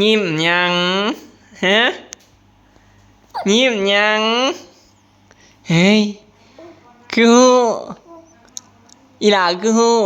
ຍິ້ມຫຍັງ? ຮະ? ຍິ້ມຫຍັງ? ເຮີ້ຍ ຄືຮູ້? ອີ່ຫຼ້າຄືຮູ້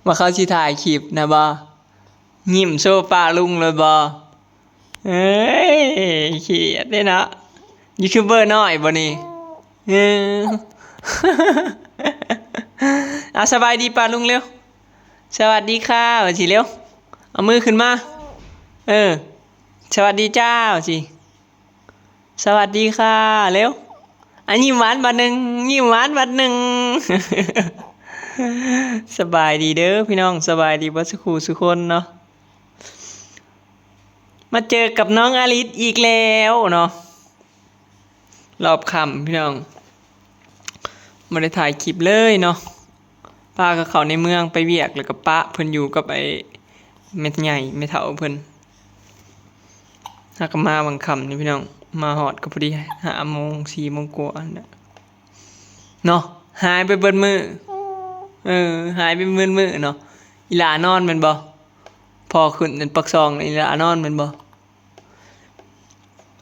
ວ່າເຂົາຊິຖ່າຍຄລິບນະບໍ? ຍິ້ມໂຊປ້າລຸງໂລດບໍ? ເອີຍ ຂຽດເດ້ເນາະ ຢູທູບເບີນ້ອຍບໍນີ້? ເອີ ເອົາ ສະບາຍດີປ້າລຸງເລັວ. ສະຫວັດດີຄ່າ ວ່າຊິເລັວ ເອົາມືຂຶ້ນມາ. ເອີ ສະຫວັດດີຈ້າ ວ່າຊິ ສະຫວັດດີຄ່າເລັວ. ອາ ຍິ້ມຫວານບາດໜຶ່ງ ຍິ້ມຫວານບາດໜຶ່ງ. ສະບາຍດີເດີພີ່ນ້ອງ ສະບາຍດີເບິດສູ່ຄູ່ສູ່ຄົນເນາະ. ມາເຈີກັບນ້ອງອາລິດອີກແລ້ວເນາະ ຮອບຄ່ຳພີ່ນ້ອງ ບໍ່ໄດ້ຖ່າຍຄລິບເລີຍເນາະ. ພາກັນເຂົ້າໃນເມືອງໄປວຽກ ແລ້ວກໍປະເພິ່ນຢູ່ກັບໄອ້ແມ່ໃຫຍ່ແມ່ເຖົ້າເພິ່ນ. ຫາກະມາຫວ່າງຄ່ຳນີ້ພີ່ນ້ອງ ມາຮອດກໍພໍດີຫ້າໂມງ ສີ່ໂມງກວ່າຫັ້ນແຫຼະເນາະ. ຫາຍໄປເບິດມື້ ເອີ ຫາຍໄປເບິດມື້ເນາະ. ອີ່ຫຼ້ານອນແມ່ນບໍ່? ພໍ່ຂຶ້ນປາກຊ່ອງ ອີ່ຫຼ້ານອນແມ່ນບໍ່?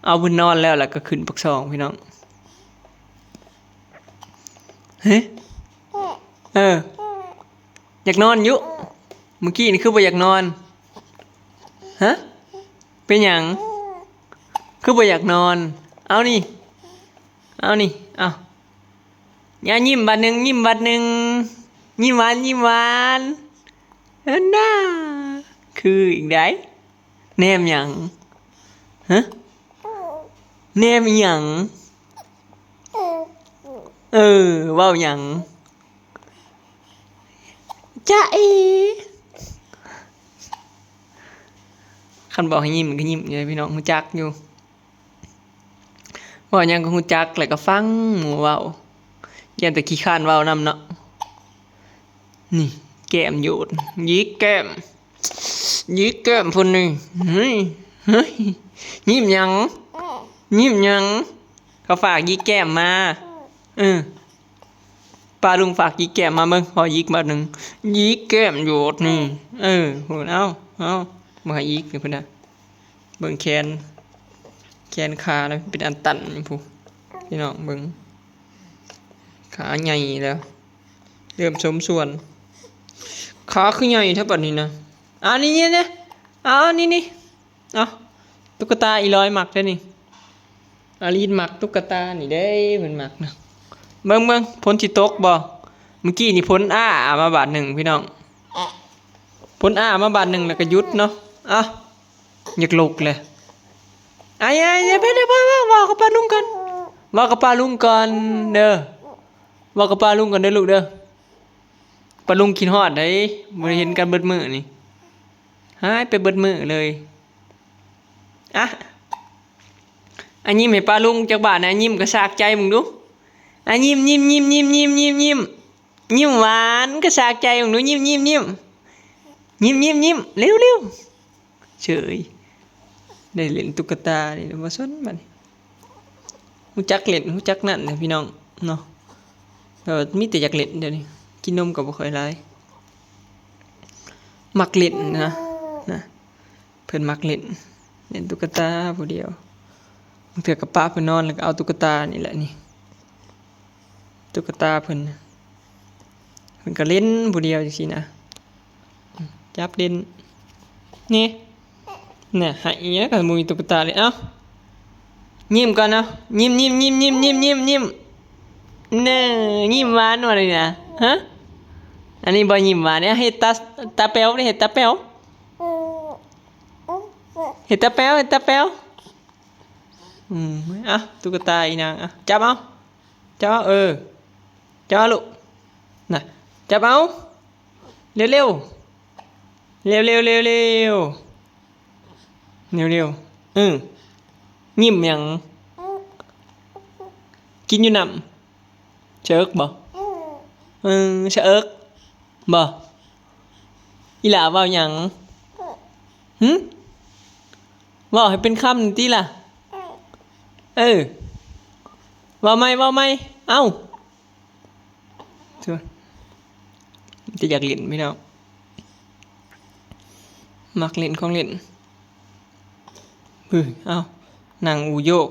ເອົາ ເພິ່ນນອນແລ້ວ ແລ້ວກໍຂຶ້ນປາກຊ່ອງພີ່ນ້ອງ. ເຮີ ເອີ ຢາກນອນຢູ່. ມື້ກີ້ນີ້ຄືບໍ່ຢາກນອນ? ຮະ? ເປັນຫຍັງ? ຄືບໍ່ຢາກນອນ? ເອົານີ້ ເອົານີ້ ເອົາ ຍາ ຍິ້ມບາດໜຶ່ງ ຍິ້ມບາດໜຶ່ງ ຍິ້ມຫວານ ຍິ້ມຫວານ. ອັນນ່າ ຄືອີກໃດ໋. ແນມຫຍັງ? ຮະ? ແນມອີ່ຫຍັງ? ເອີ ເວົ້າຫຍັງ? ຈະເອ. ຄັນບອກໃຫ້ຍິ້ມກໍຍິ້ມຢູ່ ພີ່ນ້ອງຮູ້ຈັກຢູ່. ເວົ້າຫຍັງກໍຮູ້ຈັກ ແລ້ວກໍຟັງໝູ່ເວົ້າ ຢ້ານແຕ່ຂີ້ຄ້ານເວົ້ານຳເນາະ. ນີ້ ແກ້ມໂຍດ ຍິກແກ້ມ ຍິກແກ້ມເພິ່ນນີ້. ເຮີ້ຍ ເຮີ້ຍ ຍິ້ມຫຍັງ? ຍິ້ມຫຍັງ? ເຂົາຝາກຍິກແກ້ມມາ. ເອີ ປ້າລຸງຝາກຢິກແກ້ມມາເບິ່ງ ຂໍຢິກບາດໜຶ່ງ ຢິກແກ້ມໂຍດນີ້. ເອີ ພຸ້ນ ເອົາ ເອົາ ບໍ່ໃຫ້ຢິກພຸ້ນນະ. ເບິ່ງແຂນ ແຂນຂາລະເປັນອັນຕັນພຸ້ນ ພີ່ນ້ອງເບິ່ງ ຂາໃຫຍ່ແລ້ວ ເລີ່ມສົມສ່ວນ. ຂາຄືໃຫຍ່ແທ້ບາດນີ້ນະ. ອັນນີ້ ນີ້ ນີ້ ເອົາ ນີ້ ນີ້. ເອົ້າ ຕຸກກະຕາອີຫຼອຍມັກເດ້ນີ້ ອາລີນມັກຕຸກກະຕານີ້ເດ້ ເພິ່ນມັກນະ. ເບິ່ງໆ ຝົນຊິຕົກບໍ່? ມື້ກີ້ນີ້ຝົນອ້າມາບາດໜຶ່ງພີ່ນ້ອງ ຝົນອ້າມາບາດໜຶ່ງແລ້ວກໍຢຸດເນາະ. ເອົ້າ ຢາກລຸກແຫຼະ. ອາຍໆ ຢ່າໄປ ຢ່າໄປ ເວົ້າ ເວົ້າກັບປ້າລຸງກ່ອນ ເວົ້າກັບປ້າລຸງກ່ອນເດີ ເວົ້າກັບປ້າລຸງກ່ອນເດີລູກເດີ. ປ້າລຸງຄິດຮອດໃດ໋ ບໍ່ໄດ້ເຫັນກັນເບິດມື້ນີ້ ຫາຍໄປເບິດມື້ເລີຍ. ອະ ອະ ຍິ້ມໃຫ້ປ້າລຸງຈັກບາດນະ ຍິ້ມກະຊາກໃຈເບິ່ງດູ. ອະ ຍິ້ມ ຍິ້ມ ຍິ້ມ ຍິ້ມ ຍິ້ມ ຍິ້ມ ຍິ້ມ ຍິ້ມຫວານກະຊາກໃຈເບິ່ງດູ ຍິ້ມ ຍິ້ມ ຍິ້ມ ຍິ້ມ ຍິ້ມ ຍິ້ມ ເລັວໆ. ເສີຍ ໄດ້ຫຼິ້ນຕຸກກະຕານີ້ບໍ່ສົນບາດນີ້. ຮູ້ຈັກຫຼິ້ນ ຮູ້ຈັກນັ້ນແຫຼະພີ່ນ້ອງເນາະ ແບບວ່າມີແຕ່ຢາກຫຼິ້ນ. ດຽວນີ້ກິນນົມກໍບໍ່ຄ່ອຍຫຼາຍ ມັກຫຼິ້ນນະ ນະ ເພິ່ນມັກຫຼິ້ນ ຫຼິ້ນຕຸກກະຕາຜູ້ດຽວ. ບາງເທື່ອກໍປະເພິ່ນນອນ ແລ້ວກໍເອົາຕຸກກະຕານີ້ແຫຼະ ນີ້ ຕຸກກະຕາເພິ່ນ ເພິ່ນກໍຫຼິ້ນຜູ້ດຽວຈັ່ງຊີ້ນະ. ຈັບຫຼິ້ນ ນີ້ ນະ ໃຫ້ອີ່ຫຍັງ ຄັນບໍ່ມີຕຸກກະຕາເລີຍ. ເອົ້າ ຍິ້ມກ່ອນເນາະ ຍິ້ມ ຍິ້ມ ຍິ້ມ ຍິ້ມ ຍິ້ມ ຍິ້ມ ຍິ້ມ ແນ່ ຍິ້ມຫວານວ່ານີ້ນະ. ຮະ ອັນນີ້ບໍ່ຍິ້ມຫວານເດ້ ເຮັດຕາ ຕາແປວເດ້ ເຮັດຕາແປວ ເຮັດຕາແປວ ເຮັດຕາແປວ. ອືມ ເອົາ ຕຸກກະຕາອີ່ນາງ ເອົາ ຈັບເອົາ ຈັບເອົາ ເອີ ຈັບເອົາລູກ ນະ ຈັບເອົາ ເລັວໆ ເລັວໆ ເລັວໆ ເລັວໆ. ອື ຍິ້ມຫຍັງ? ກິນຢູ່ນ້ຳ ສະເອິກບໍ່? ເອີ ສະເອິກບໍ່? ອີ່ຫຼ້າເວົ້າຫຍັງ? ຫຶ? ເວົ້າໃຫ້ເປັນຄຳຕິລະ. ເອີ ເວົ້າໃໝ່ ເວົ້າໃໝ່ ເອົ້າ. ແຕ່ຢາກຫຼິ້ນພີ່ນ້ອງ ມັກຫຼິ້ນຂອງຫຼິ້ນ. ປຶ້ ເອົ້າ ນັ່ງອູໂຍກ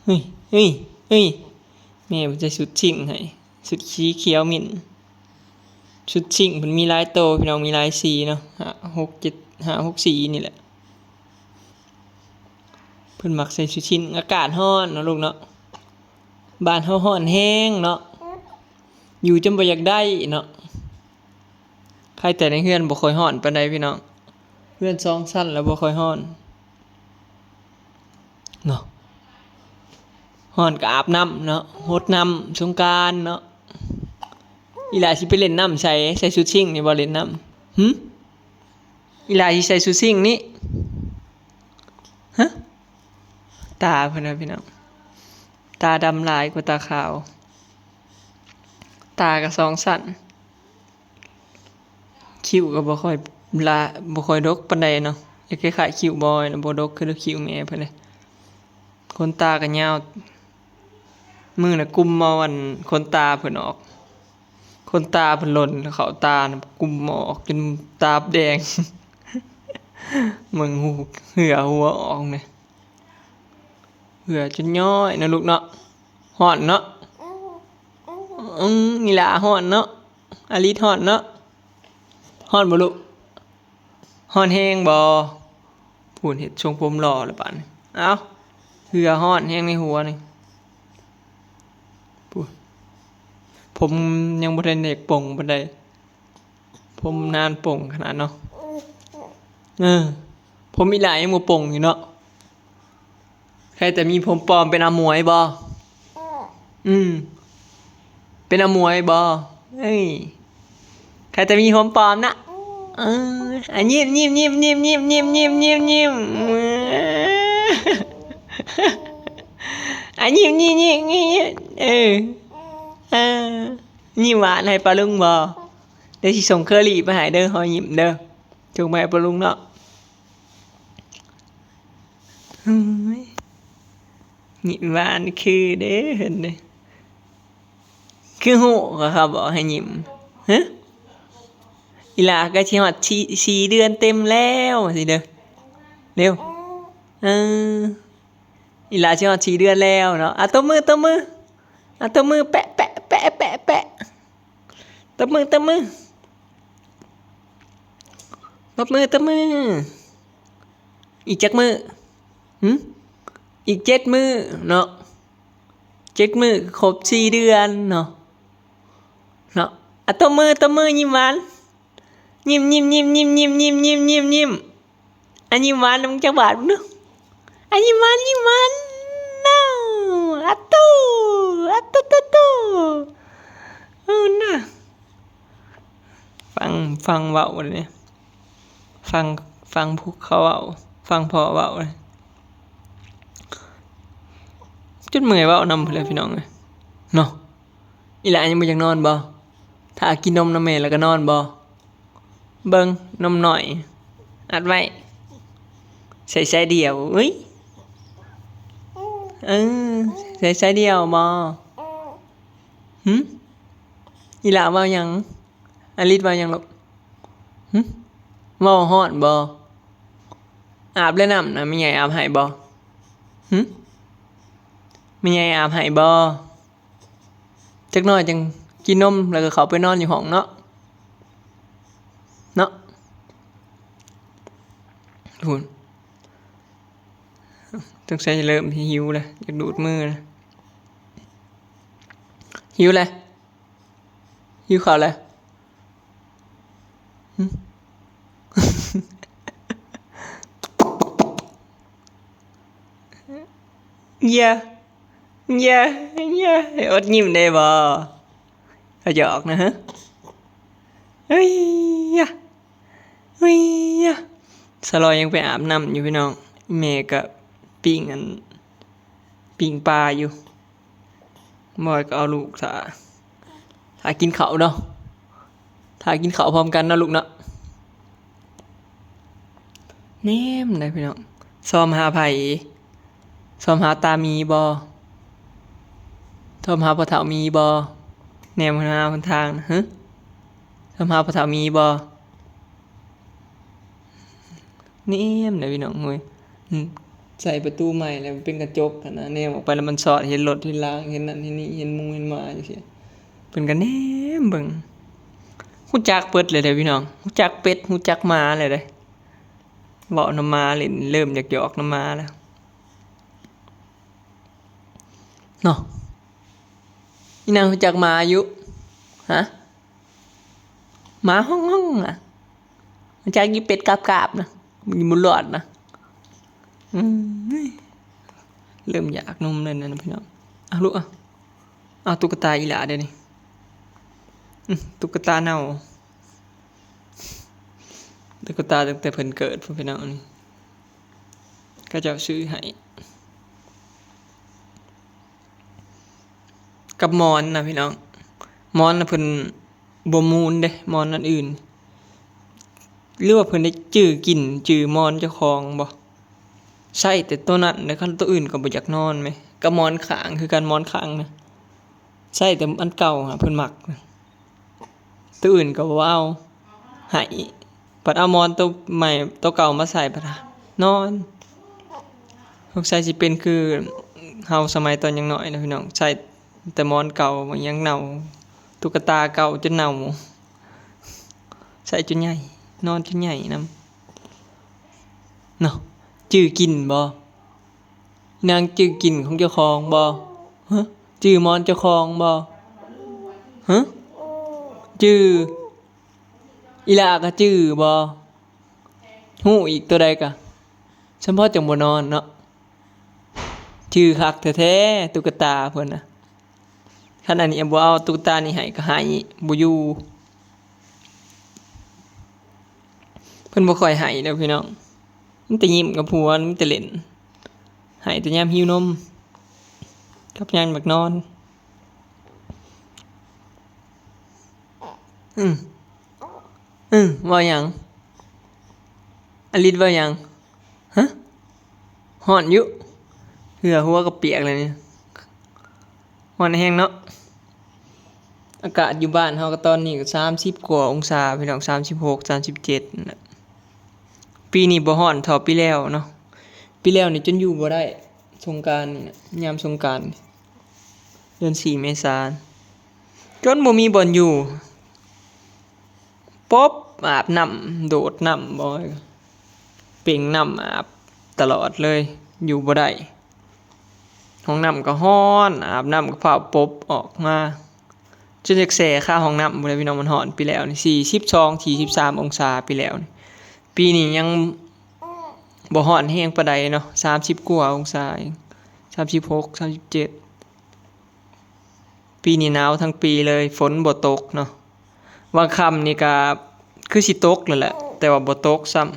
ເຮີ້ຍ ເຮີ້ຍ ເຮີ້ຍ ແມ່ເພິ່ນໃສ່ຊຸດຊິງໃຫ້ ຊຸດສີຂຽວມິ້ນ. ຊຸດຊິງເພິ່ນມີຫຼາຍໂຕພີ່ນ້ອງ ມີຫຼາຍສີເນາະ ຫ້າ ຫົກ ເຈັດ ຫ້າ ຫົກ ສີນີ້ແຫຼະ. ເພິ່ນມັກໃສ່ຊຸດຊິງ ອາກາດຮ້ອນເນາະລູກເນາະ ບ້ານເຮົາຮ້ອນແຮງເນາະ ຢູ່ຈົນບໍ່ຢາກໄດ້ເນາະ. ໃຜແຕ່ໃນເຮືອນບໍ່ຄ່ອຍຮ້ອນປານໃດພີ່ນ້ອງ ເຮືອນສອງຊັ້ນແລ້ວບໍ່ຄ່ອຍຮ້ອນເນາະ ຮ້ອນກໍອາບນ້ຳເນາະ ຫົດນ້ຳສົງການເນາະ. ອີຫຼ້າຊິໄປຫຼິ້ນນ້ຳໃສ ໃສ່ຊຸດຊິງນີ້ບໍ່ ຫຼິ້ນນ້ຳ ຫຶ ອີຫຼ້າຊິໃສ່ຊຸດຊິງນີ້ ຮະ ຕາເພິ່ນນະພີ່ນ້ອງ ຕາດຳຫຼາຍກວ່າຕາຂາວ ຕາກໍສອງຊັ້ນ. ຄິ້ວກໍບໍ່ຄ່ອຍລະ ບໍ່ຄ່ອຍດົກປານໃດເນາະ ຄ້າຍໆຄິ້ວບອຍນະ ບໍ່ດົກຄືຄິ້ວແມ່ເພິ່ນເດ້. ຂົນຕາກໍຍາວ ມື້ນະກຸມເອົາອັນຂົນຕາເພິ່ນອອກ ຂົນຕາເພິ່ນຫຼົ່ນເຂົ້າຕານະ ກຸມເອົາອອກຈົນຕາແດງ ເບິ່ງຫູ ເຫື່ອຫົວອອກນີ້ ເຫື່ອຈົນຍ້ອຍເນາະລູກເນາະ. ຮ້ອນເນາະ ອືມ ອີຫຼ້າຮ້ອນເນາະ ອາລິດຮ້ອນເນາະ ຮ້ອນບໍ່ລູກ? ຮ້ອນແຮງບໍ່? ພຸ້ນເຮັດຊົງຜົມຫຼໍ່ແລ້ວບາດນີ້ ເອົ້າ ເຫື່ອຮ້ອນແຮງໃນຫົວນີ້ ພຸ້ນ ຜົມຍັງບໍ່ທັນໄດ້ປົງປານໃດ ຜົມນານປົງຂະໜາດເນາະ ເອີ ຜົມອີຫຼ້າຍັງບໍ່ປົງຢູ່ເນາະ. ໃຄແຕ່ມີຜົມປອມ ເປັນອາໝວຍບໍ່? ອືມ ເປັນອາໝວຍບໍ່? ເອີຍ ໃຄແຕ່ມີຜົມປອມນະ ເອີ ອາ ຍິ້ມ ຍິ້ມ ຍິ້ມ ຍິ້ມ ຍິ້ມ ຍິ້ມ ຍິ້ມ ຍິ້ມ ຍິ້ມ ອາ ຍິ້ມ ຍິ້ມ ຍິ້ມ ຍິ້ມ ເອີ ເອີ ຍິ້ມຫວານໃຫ້ປ້າລຸງບໍ່? ດຽວຊິສົ່ງເຄີຣີໄປໃຫ້ເດີ ຮອຍຍິ້ມເດີ ສົ່ງໄປໃຫ້ປ້າລຸງເນາະ. ໂອ້ຍ ຍິ້ມຫວານຄືເດ້ເພິ່ນເດ້ ຄືຮູ້ວ່າເຂົາບອກໃຫ້ຍິ້ມ ຮະ ອີຫຼ້າກໍຊິຮອດສີ່ ສີ່ເດືອນເຕັມແລ້ວ ວ່າຊີ້ເດີ ເລັວ ເອີ ອີຫຼ້າຊິຮອດສີ່ເດືອນແລ້ວເນາະ. ອາ ຕົບມື ຕົບມື ອາ ຕົບມື ແປະ ແປະ ແປະ ແປະ ແປະ ຕົບມື ຕົບມື ຕົບມື ຕົບມື. ອີກຈັກມື້? ຫຶ? ອີກເຈັດມື້ເນາະ ເຈັດມື້ກໍຄົບສີ່ເດືອນເນາະ ເນາະ. ອາ ຕົບມື ຕົບມື ຍິ້ມຫວານ ຍິ້ມ ຍິ້ມ ຍິ້ມ ຍິ້ມ ຍິ້ມ ຍິ້ມ ຍິ້ມ ຍິ້ມ ຍິ້ມ. ອາ ຍິ້ມຫວານນຳຈັກບາດເບິ່ງດູ. ອາ ຍິ້ມຫວານ ຍິ້ມຫວານ ເນາະ ອາໂຕ ອາໂຕໂຕໂຕ. ເອີນະ ຟັງ ຟັງເວົ້າເລີຍ ຟັງ ຟັງພວກເຂົາເວົ້າ ຟັງພໍ່ເວົ້າເລີຍ ຈົນເມື່ອຍເວົ້ານຳພຸ້ນແຫຼະ ພີ່ນ້ອງເອີຍ ເນາະ. ອີຫຼ້າຍັງບໍ່ຢາກນອນບໍ່? ຖ້າກິນນົມນຳແມ່ແລ້ວກໍນອນບໍ່? ເບິ່ງນົມນ້ອຍອັດໄວ້ ໃສ່ສາຍດຽວ. ເອີຍ ເອີ ໃສ່ສາຍດຽວບໍ່? ຫຶ? ອີຫຼ້າເວົ້າຫຍັງ? ອາລິດເວົ້າຫຍັງລູກ? ຫຶ? ເວົ້າຮ້ອນບໍ່? ອາບແລ້ວນ້ຳນະ ແມ່ໃຫຍ່ອາບໃຫ້ບໍ່? ຫຶ? ແມ່ໃຫຍ່ອາບໃຫ້ບໍ່? ຈັກໜ້ອຍຈັ່ງກິນນົມ ແລ້ວກໍເຂົ້າໄປນອນຢູ່ຫ້ອງເນາະ ເນາະ. ພຸ້ນ ສົງໄສເລີ່ມຫິວແລ້ວ ຢາກດູດມືແລ້ວ ຫິວແລ້ວ ຫິວເຂົ້າແລ້ວ. ຫຶ? ເຢຍ ເຢຍ ເຢຍ ອົດຍິ້ມໄດ້ບໍ່? ເຂົາຢອກນະ ເຮີ້ຍ ເອີຍຍະ ເອີຍຍະ. ສາວລອຍຍັງໄປອາບນ້ຳຢູ່ ພີ່ນ້ອງ ແມ່ກໍປີ້ງອັນ ປີ້ງປາຢູ່. ບອຍກໍເອົາລູກຖ້າ ຖ້າກິນເຂົ້າເນາະ ຖ້າກິນເຂົ້າພ້ອມກັນເນາະລູກເນາະ. ແນມໄດ້ພີ່ນ້ອງ ຊອມຫາໃຜ? ຊອມຫາຕາໝີບໍ່? ຊອມຫາພໍ່ເຖົ້າໝີບໍ່? ແນມຫາຫົນທາງນະ ຫຶ? ຊອມຫາພໍ່ເຖົ້າໝີບໍ່? ແນມເດ້ພີ່ນ້ອງເອີຍ. ອືມ ໃສ່ປະຕູໃໝ່ແລ້ວເປັນກະຈົກຫັ້ນນະ ແນມອອກໄປແລ້ວມັນສອດເຫັນລົດເຫັນລາງ ເຫັນນັ້ນເຫັນນີ້ ເຫັນໝູເຫັນໝາຈັ່ງຊີ້. ເພິ່ນກໍແນມເບິ່ງ ຮູ້ຈັກເບິດເລີຍເດ້ພີ່ນ້ອງ ຮູ້ຈັກເປັດ ຮູ້ຈັກໝາແລ້ວເດ້. ເວົ້ານຳໝາຫຼິ້ນ ເລີ່ມຢາກຢອກນຳໝາແລ້ວເນາະ. ອີນາງຮູ້ຈັກໝາຢູ່? ຮະ? ໝາຮ້ອງໆນະ ຮູ້ຈັກຢູ່ ເປັດກາບໆນະ ຢູ່ບໍ່ລອດນະ. ອືມ ເລີ່ມຢາກນົມແລ້ວນະພີ່ນ້ອງ. ເອົາລູກ ເອົາ ເອົາຕຸກກະຕາອີ່ຫຼ້າເດນີ້. ອືມ ຕຸກກະຕາເນົ່າ ຕຸກກະຕາຕັ້ງແຕ່ເພິ່ນເກີດພຸ້ນພີ່ນ້ອງ ນີ້ ເຂົາເຈົ້າຊື້ໃຫ້ ກັບໝອນນະພີ່ນ້ອງ. ໝອນນະເພິ່ນບໍ່ມູນເດ້ ໝອນອັນອື່ນ ຫຼືວ່າເພິ່ນໄດ້ຈື່ກິ່ນຈື່ໝອນເຈົ້າຂອງບໍ່? ໃຊ້ແຕ່ໂຕນັ້ນເດ້ ຄັນໂຕອື່ນກໍບໍ່ຢາກນອນແມ. ກັບໝອນຂ້າງຄືກັນ ໝອນຂ້າງນະ ໃຊ້ແຕ່ອັນເກົ່າຫາເພິ່ນມັກນະ. ໂຕອື່ນກໍບໍ່ເອົາໃຫ້ ພັດເອົາໝອນໂຕໃໝ່ ໂຕເກົ່າມາໃສ່ ພັດນອນ. ສົງໄສຊິເປັນຄືເຮົາສະໄໝຕອນຍັງນ້ອຍນະພີ່ນ້ອງ ໃຊ້ແຕ່ໝອນເກົ່າ ຫຍັງເນົ່າ ຕຸກກະຕາເກົ່າຈົນເນົ່າ ໃຊ້ຈົນໃຫຍ່ ນອນຈົນໃຫຍ່ນຳເນາະ. ຈື່ກິ່ນບໍ່? ນາງຈື່ກິ່ນຂອງເຈົ້າຂອງບໍ່? ຮະ? ຈື່ໝອນເຈົ້າຂອງບໍ່? ຮະ? ຈື່ ອີຫຼ້າກໍຈື່ບໍ່? ຮູ້ອີກໂຕໃດກະ ສຳພໍຈັ່ງບໍ່ນອນເນາະ. ຈື່ຄັກແທ້ໆ ຕຸກກະຕາເພິ່ນນະ. ຄັນອັນນີ້ບໍ່ເອົາຕຸກກະຕານີ້ໃຫ້ກໍໃຫ້ບໍ່ຢູ່. ເພິ່ນບໍ່ຄ່ອຍໃຫ້ດອກພີ່ນ້ອງ ມີແຕ່ຍິ້ມກັບຫົວ ມີແຕ່ຫຼິ້ນ ໃຫ້ແຕ່ຍາມຫິວນົມກັບຍາມຢາກນອນ. ອືມ ອືມ ເວົ້າຫຍັງ? ອາລິດເວົ້າຫຍັງ? ຮະ? ຮ້ອນຢູ່ ເຫື່ອຫົວກໍປຽກແລ້ວນີ້ ຮ້ອນແຮງເນາະ. ອາກາດຢູ່ບ້ານເຮົາກໍຕອນນີ້ກໍສາມສິບກວ່າອົງສາພີ່ນ້ອງ ສາມສິບຫົກ ສາມສິບເຈັດນັ້ນແຫຼະ. ປີນີ້ບໍ່ຮ້ອນເທົ່າປີແລ້ວເນາະ ປີແລ້ວນີ້ຈົນຢູ່ບໍ່ໄດ້ ສົງການນີ້ນະ ຍາມສົງການ ເດືອນສີ່ເມສາ ຈົນບໍ່ມີບ່ອນຢູ່ ປົບ ອາບນ້ຳ ໂດດນ້ຳບໍ່ ເປັ່ງນ້ຳອາບຕະຫຼອດເລີຍ ຢູ່ບໍ່ໄດ້. ຫ້ອງນ້ຳກໍຮ້ອນ ອາບນ້ຳກໍຟ້າວປົບອອກມາ ຈົນຢາກແຊ່ຄາຫ້ອງນ້ຳພຸ້ນແຫຼະພີ່ນ້ອງ. ມັນຮ້ອນປີແລ້ວນີ້ ສີ່ສິບສອງ ສີ່ສິບສາມອົງສາປີແລ້ວນີ້ ປີນີ້ຍັງບໍ່ຮ້ອນແຮງປານໃດເນາະ ສາມສິບກວ່າອົງສາ ສາມສິບຫົກ ສາມສິບເຈັດ. ປີນີ້ໜາວທັງປີເລີຍ ຝົນບໍ່ຕົກເນາະ. ຫວ່າງຄ່ຳນີ້ກະຄືຊິຕົກແລ້ວແຫຼະ ແຕ່ວ່າບໍ່ຕົກຊ້ຳ.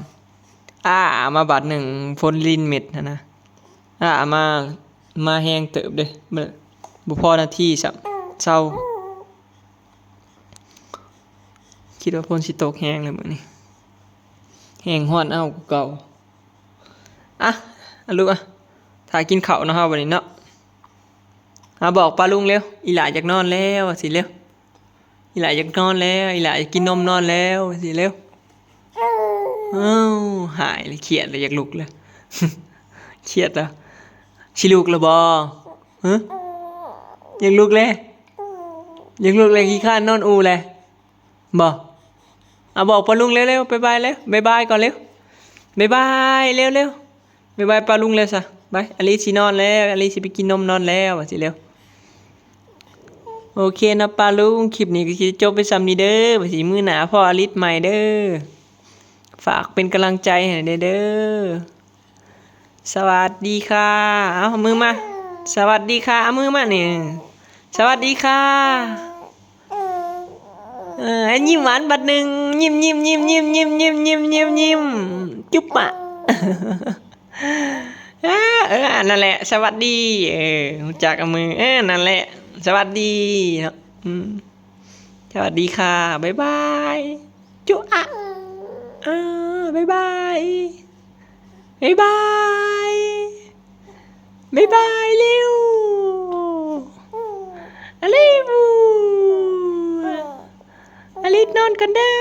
ອ້າມາບາດໜຶ່ງ ຝົນລິນເມັດຫັ້ນນະ ອ້າມາ ມາແຮງເຕີບເດ້ ບໍ່ພໍນາທີຊ້ຳ ເຊົາ. ຄິດວ່າຝົນຊິຕົກແຮງແລ້ວມື້ນີ້ ແຮງຮ້ອນເອົ້າກວ່າເກົ່າ. ອະ ອະ ລູກອະ ຖ້າກິນເຂົ້າເນາະເຮົາບັດນີ້ເນາະ. ອາ ບອກປ້າລຸງເລັວ ອີຫຼ້າຢາກນອນແລ້ວ ວ່າຊີ້ເລັວ. ອີຫຼ້າຢາກນອນແລ້ວ ອີຫຼ້າຢາກກິນນົມນອນແລ້ວ ວ່າຊີ້ເລັວ. ອ້າວ ຫາຍແລ້ວ ຄຽດແລ້ວ ຢາກລຸກແລ້ວ ຄຽດແລ້ວ. ຊິລຸກແລ້ວບໍ່? ຮະ? ຢາກລຸກແລ້ວ ຢາກລຸກແລ້ວ ຂີ້ຄ້ານນອນອູ່ແລ້ວ. ບໍ່ ອາ ບອກປ້າລຸງເລັວໆ ບາຍບາຍເລັວ ບາຍບາຍກ່ອນເລັວ ບາຍບາຍເລັວໆ ບາຍບາຍປ້າລຸງເລັວຊະ. ໄປ ອາລິດຊິນອນແລ້ວ ອາລິດຊິໄປກິນນົມນອນແລ້ວ ວ່າຊີ້ເລັວ. ໂອເຄເນາະປ້າລຸງ ຄລິບນີ້ກໍຊິຈົບໄປສ່ຳນີ້ເດີ ວ່າຊີ້ ມື້ໜ້າພໍ້ອາລິດໃໝ່ເດີ ຝາກເປັນກຳລັງໃຈໃຫ້ແດ່ເດີ. ສະຫວັດດີຄ່ະ ເອົາມືມາ ສະຫວັດດີຄ່ະ ເອົາມືມານີ້ ສະຫວັດດີຄ່ະ. ເອີ ຍິ້ມຫວານບາດໜຶ່ງ ຍິ້ມໆ ຍິ້ມໆ ຈຸບປະ. ເອີ ເອີ ອັນນັ້ນແຫຼະ ສະຫວັດດີ ເອີ ຮູ້ຈັກເອົາມື ເອີ ນັ້ນແຫຼະ ສະຫວັດດີເນາະ ອືມ. ສະຫວັດດີຄ່ະ ບາຍບາຍ ຈຸອະ ເອີ ບາຍບາຍ ບາຍບາຍ ບາຍບາຍເລັວ ອາລີບ ອາລີບນອນກ່ອນເດີ.